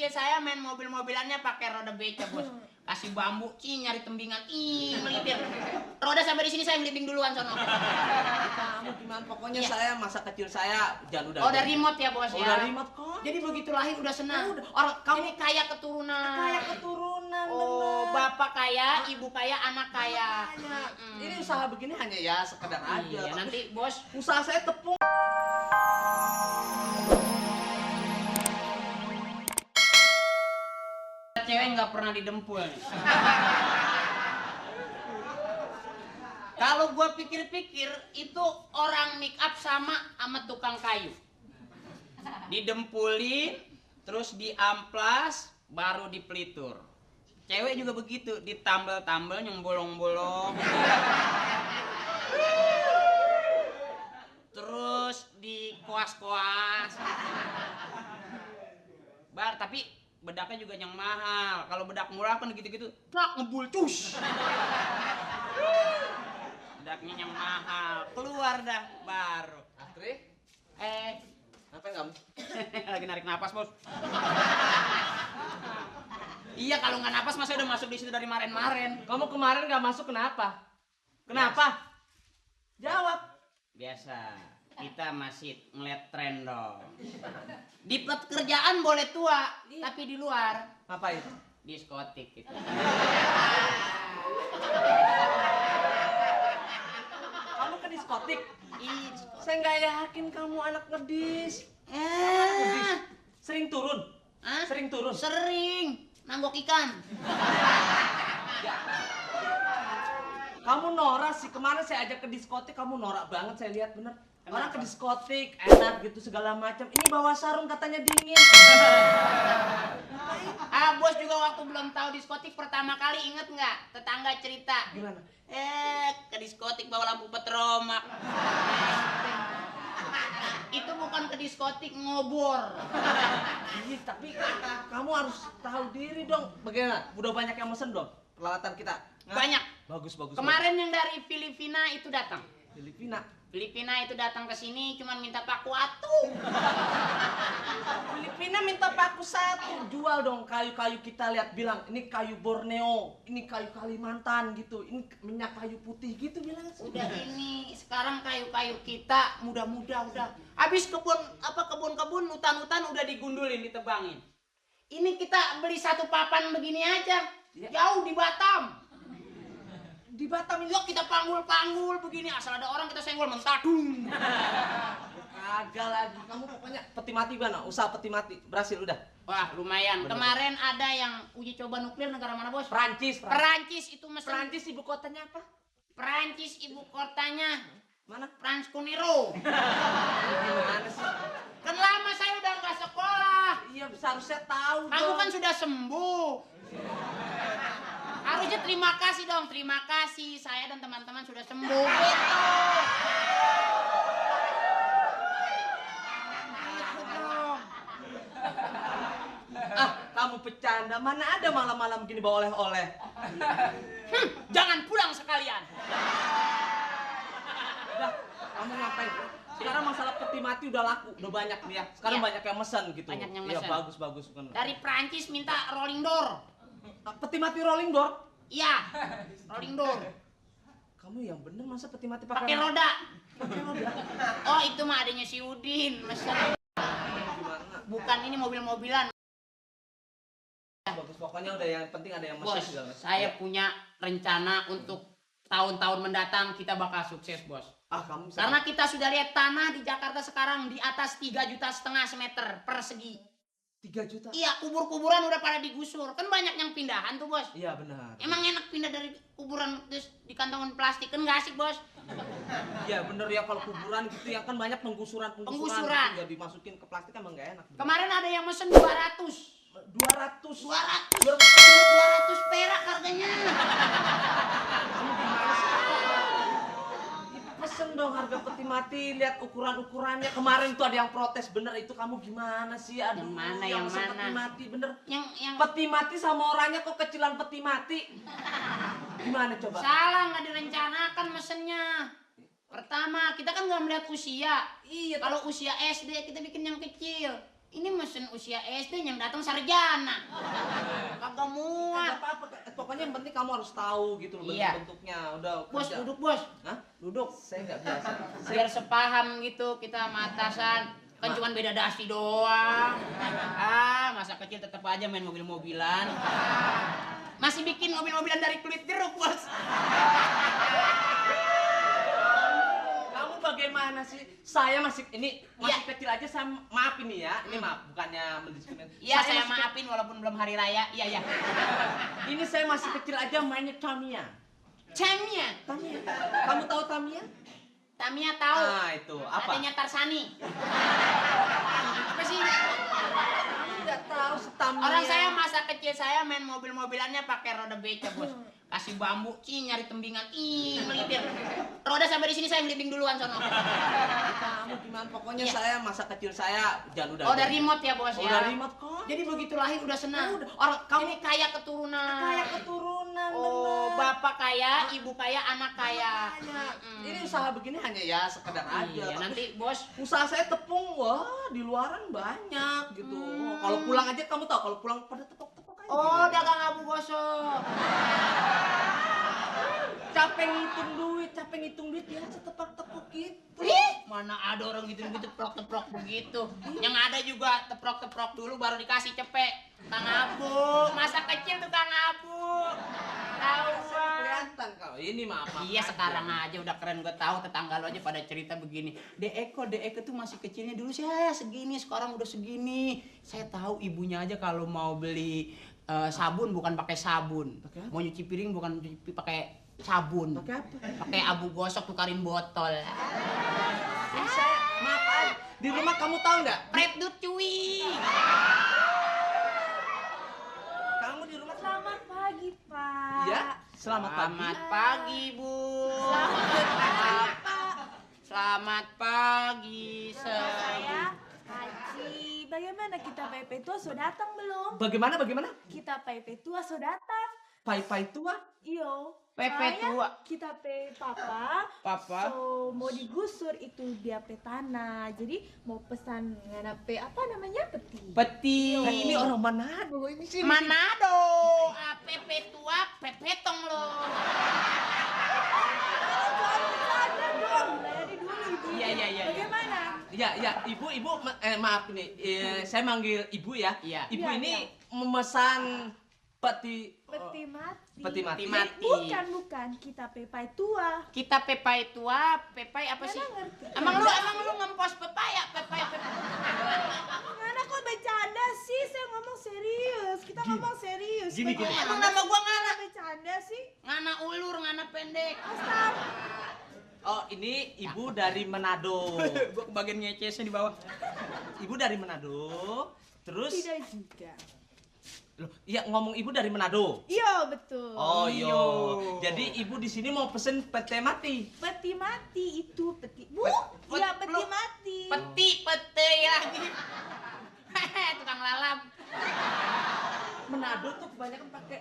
saya main mobil-mobilannya pakai roda beca, Bos. Kasih bambu, nyari tembingan, melipir. Roda sampai di sini saya meliping duluan sono. Kamu gimana? Pokoknya saya masa kecil saya jangan udah. Oh, udah remote ya, Bos ya. Udah remote kok. Jadi begitu lahir udah senang. Udah. Orang kamu ini kaya keturunan. Kaya keturunan. Oh, bener. bapak kaya, ibu kaya, anak kaya. Ini usaha begini hanya ya sekedar aja. Iya, nanti Bos usaha saya tepung. cewek nggak pernah didempul nih. Kalau gua pikir-pikir itu orang make up sama tukang kayu. Didempulin, terus diamplas, baru dipelitur. Cewek juga begitu, ditambal-tambal yang bolong-bolong. Terus dikuas-kuas. Tapi bedaknya juga yang mahal. Kalau bedak murah kan gitu-gitu, prak ngebulcus. Bedaknya yang mahal, keluar dah baru. Astri? Ngapain kamu? Lagi narik napas, Bos. Iya, kalau nggak napas masa udah masuk di situ dari kemarin. Kamu kemarin nggak masuk kenapa? Kenapa? Jawab. Biasa. Kita masih ngeliat tren dong. Di pekerjaan boleh tua, tapi di luar Ngapain? diskotik gitu. Kamu ke diskotik? Saya nggak yakin kamu anak ngedis. Sering turun? Hah? Sering turun? Sering nanggok ikan. Kamu norak sih, kemarin saya ajak ke diskotik, kamu norak banget saya lihat bener. Orang ke diskotik, enak gitu segala macam. Ini bawa sarung katanya dingin. Bos juga waktu belum tahu diskotik pertama kali inget nggak? Tetangga cerita. Gimana? Ke diskotik bawa lampu petromak. Itu bukan ke diskotik, ngobor. Iya, tapi kamu harus tahu diri dong. Bagaimana? Udah banyak yang mesen dong peralatan kita? Banyak. Bagus. Kemarin yang dari Filipina itu datang. Filipina itu datang ke sini cuman minta paku atu. Filipina minta paku satu. Jual dong kayu-kayu kita lihat, bilang ini kayu Borneo, ini kayu Kalimantan gitu, ini minyak kayu putih gitu bilang. Udah ini sekarang kayu-kayu kita muda-muda udah. Habis kebun-kebun, hutan-hutan udah digundulin, ditebangin. Ini kita beli satu papan begini aja. Ya. Jauh di Batam. Di Batam Yuk kita panggul-panggul begini, asal ada orang kita senggol mentadung. Kagak lagi, kamu pokoknya peti mati mana? Usaha peti mati berhasil udah. Wah lumayan. Bener. Kemarin ada yang uji coba nuklir negara mana, Bos? Perancis. Perancis itu mesin. Perancis ibu kotanya apa? Perancis ibu kotanya Mana? Transkuniro. Gimana sih? Kan lama saya udah nggak sekolah. Iya seharusnya tahu. Kamu kan sudah sembuh. Harusnya terima kasih dong, terima kasih saya dan teman-teman sudah sembuh. Gitu. Kamu bercanda, mana ada malam-malam gini bawa oleh-oleh. Jangan pulang sekalian. Udah, kamu ngapain? Sekarang masalah peti mati udah laku, udah banyak nih ya. Sekarang Iya. banyak yang mesen gitu. Banyak yang Iya, mesen. bagus. Dari Prancis minta rolling door. Peti mati rolling door? Iya, rolling door. Kamu yang bener masa peti mati Pakai roda. Pakai roda? Oh itu mah adanya si Udin. Mesen. Gimana? Bukan ini mobil-mobilan. Bagus, pokoknya udah yang penting ada yang Bos, mesen segala. saya punya rencana untuk tahun-tahun mendatang kita bakal sukses, Bos. Kamu bisa. Karena kita sudah lihat tanah di Jakarta sekarang di atas 3,5 juta semeter persegi. 3 juta? Iya, kubur-kuburan udah pada digusur. Kan banyak yang pindahan tuh, Bos. Iya benar. Emang enak pindah dari kuburan terus di kantongin plastik, kan nggak asik, Bos. Iya bener ya, kalau kuburan gitu ya kan banyak penggusuran. Penggusuran. Gitu, ya dimasukin ke plastik emang nggak enak. Bener. Kemarin ada yang mesen 200. 200 perak harganya. Kamu gimana sih? Pesen dong harga peti mati, lihat ukurannya. Kemarin tuh ada yang protes, bener itu kamu gimana sih? Aduh, Yang mana, yang yang mesen mana? peti mati bener. Yang Peti mati sama orangnya kok kecilan peti mati. Gimana coba? salah, nggak direncanakan mesennya. Pertama, kita kan nggak melihat usia. Iya, Kalau usia SD kita bikin yang kecil. Ini mesin usia SD yang datang sarjana. Kagak muat. Nggak apa-apa, pokoknya yang penting kamu harus tahu gitu loh Iya. bentuk-bentuknya. Udah Bos, kerja. duduk bos. Hah? Duduk. Saya nggak biasa. Biar sepaham gitu kita sama atasan. Kan cuma beda dasi doang. Masa kecil tetap aja main mobil-mobilan. Masih bikin mobil-mobilan dari kulit jeruk, bos. Kamu bagaimana sih? Saya masih Iya. kecil aja, saya maaf ini ya. Ini maaf, bukannya mendiskriminasi. Iya, saya masih maafin walaupun belum hari raya. Iya, iya. Ini saya masih kecil aja mainnya Tamiya. Tamiya. Tamiya. Kamu tahu Tamiya? Tamiya tahu. Ah, itu apa? Adanya Tarsani. Apa sih? Nggak tahu si Tamiya. Orang saya masa kecil saya main mobil-mobilannya pakai roda beca, bos. Kasih bambu, nyari tembingan, melipir. Roda sampai di sini saya ngeliping duluan sono. Kamu gimana? Pokoknya Iya. saya masa kecil saya udah. Oh, udah remote ya, bos ya. Udah remote kok. Jadi begitu lahir udah senang. Udah. Orang kamu Ini kaya keturunan. kayak keturunan. Oh, bener. bapak kaya, ibu kaya, anak kaya. Makanya, Mm-mm. ini usaha begini hanya ya sekedar aja. Iya, Tapi nanti bos. usaha saya tepung, wah di luaran banyak gitu. Kalau pulang aja kamu tahu, kalau pulang pada tepuk-tepuk aja. Oh, gitu. dagang abu gosok. Capek ngitung duit ya setepuk-tepuk gitu. Ih, mana ada orang gitu teprok-teprok begitu. Yang ada juga teprok-teprok dulu baru dikasih cepek. Kang Abu, masa kecil tuh Kang Abu. Tahu Bang. Kelihatan kalau ini maaf. Iya, sekarang aja udah keren, gue tahu tetangga lo aja pada cerita begini. Deko tuh masih kecilnya dulu saya segini, sekarang udah segini. Saya tahu ibunya aja kalau mau beli sabun bukan pakai sabun. Pakai apa? Mau nyuci piring bukan pakai sabun. Pakai apa? Pakai abu gosok tukarin botol. Ini saya maaf aja. Di rumah kamu tahu nggak? Predut cuy. Kamu di rumah Selamat pagi, Pak. Iya. Selamat pagi. Selamat pagi, Bu. Selamat Pak. Selamat pagi, Saya Haji. Bagaimana kita PP tua sudah datang belum? Bagaimana? Kita PP tua sudah datang. Pai-pai tua? Iyo. PP Soalnya tua. Kita pe papa. Papa. So mau digusur itu dia pe tanah. Jadi mau pesan ngana pe apa namanya peti. Peti. Nah, ini orang Manado ini sih. Manado. PP tua, pepetong lo. Ada dong. Dari dulu ibu. Iya. Bagaimana? Ya, ibu, maaf ini, saya manggil ibu ya. Iya. Ibu Iya, ini iya. memesan peti. Peti mati. Peti mati. Bukan. Kita pepai tua. Kita pepai tua, pepai apa sih? Mana ngerti? Emang lu ngempos pepaya, pepai. Mana kok bercanda sih? Saya ngomong serius. Kita ngomong serius. Gini. Bagaimana Emang nama gua ngana. bercanda sih? Ngana ulur, ngana pendek. Astaga. Oh, ini ibu dari Manado. Gua kebagian ngecesnya di bawah. Ibu dari Manado. Terus, Tidak juga. loh, iya ngomong ibu dari Manado. Iya betul. Oh, Iyo. iya. Jadi ibu di sini mau pesen pete mati. Peti mati itu peti. Bu, Pet- ya peti lu- mati. Peti lagi. Tukang lalam. Manado tuh kebanyakan pakai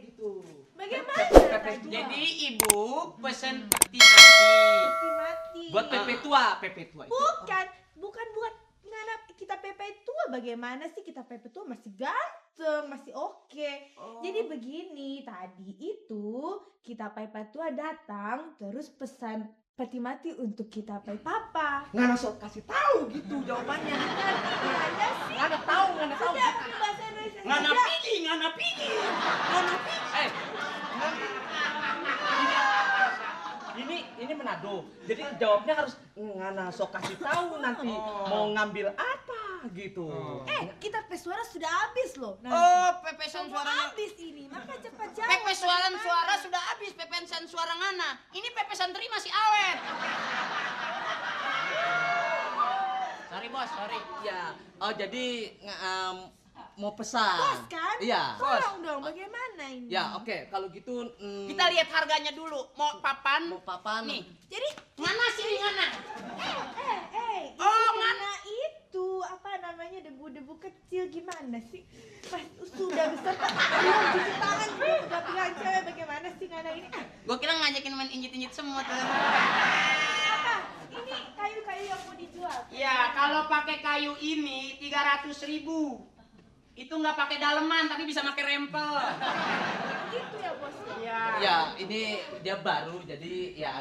gitu. Bagaimana Pepes. tadi? Jadi ibu pesen peti mati. Peti mati. Buat pepe tua itu. Bukan buat ngana kita pepe tua. Bagaimana sih kita pepe tua masih ganteng, masih oke. Oh. Jadi begini, tadi itu kita pepe tua datang terus pesan peti mati untuk kita pepe papa. Nggak langsung kasih tahu gitu jawabannya. Ada sih. Nggak tahu. Sudah bahasa Indonesia Ngana saja. pilih. Ini Manado. Jadi jawabnya harus ngana sok kasih tahu nanti mau ngambil apa gitu. Kita tes suara sudah habis loh. Oh, pepesan Mau suara. habis ini, maka cepat jawab. Pepesan bagaimana? suara sudah habis, pepesan suara ngana. Ini pepesan teri masih awet. Sorry bos, sorry. Ya, oh jadi mau pesan. Bos kan? Iya. Tolong dong, bagaimana ini? Ya, oke. Kalau gitu Kita lihat harganya dulu. Mau papan? mau papan. Nih. Jadi, Ngana sini ngana. oh, Oh, mana itu apa namanya debu-debu kecil gimana sih? Pas sudah besar belum cuci tangan juga udah pegang cewek bagaimana sih ngana ini? Gua kira ngajakin main injit-injit semut. Apa? Ini kayu-kayu yang mau dijual. Ya, kalau pakai kayu ini 300.000. Itu nggak pakai daleman, tapi bisa pakai rempel. Gitu ya bos. Iya. Ya, ini dia baru jadi ya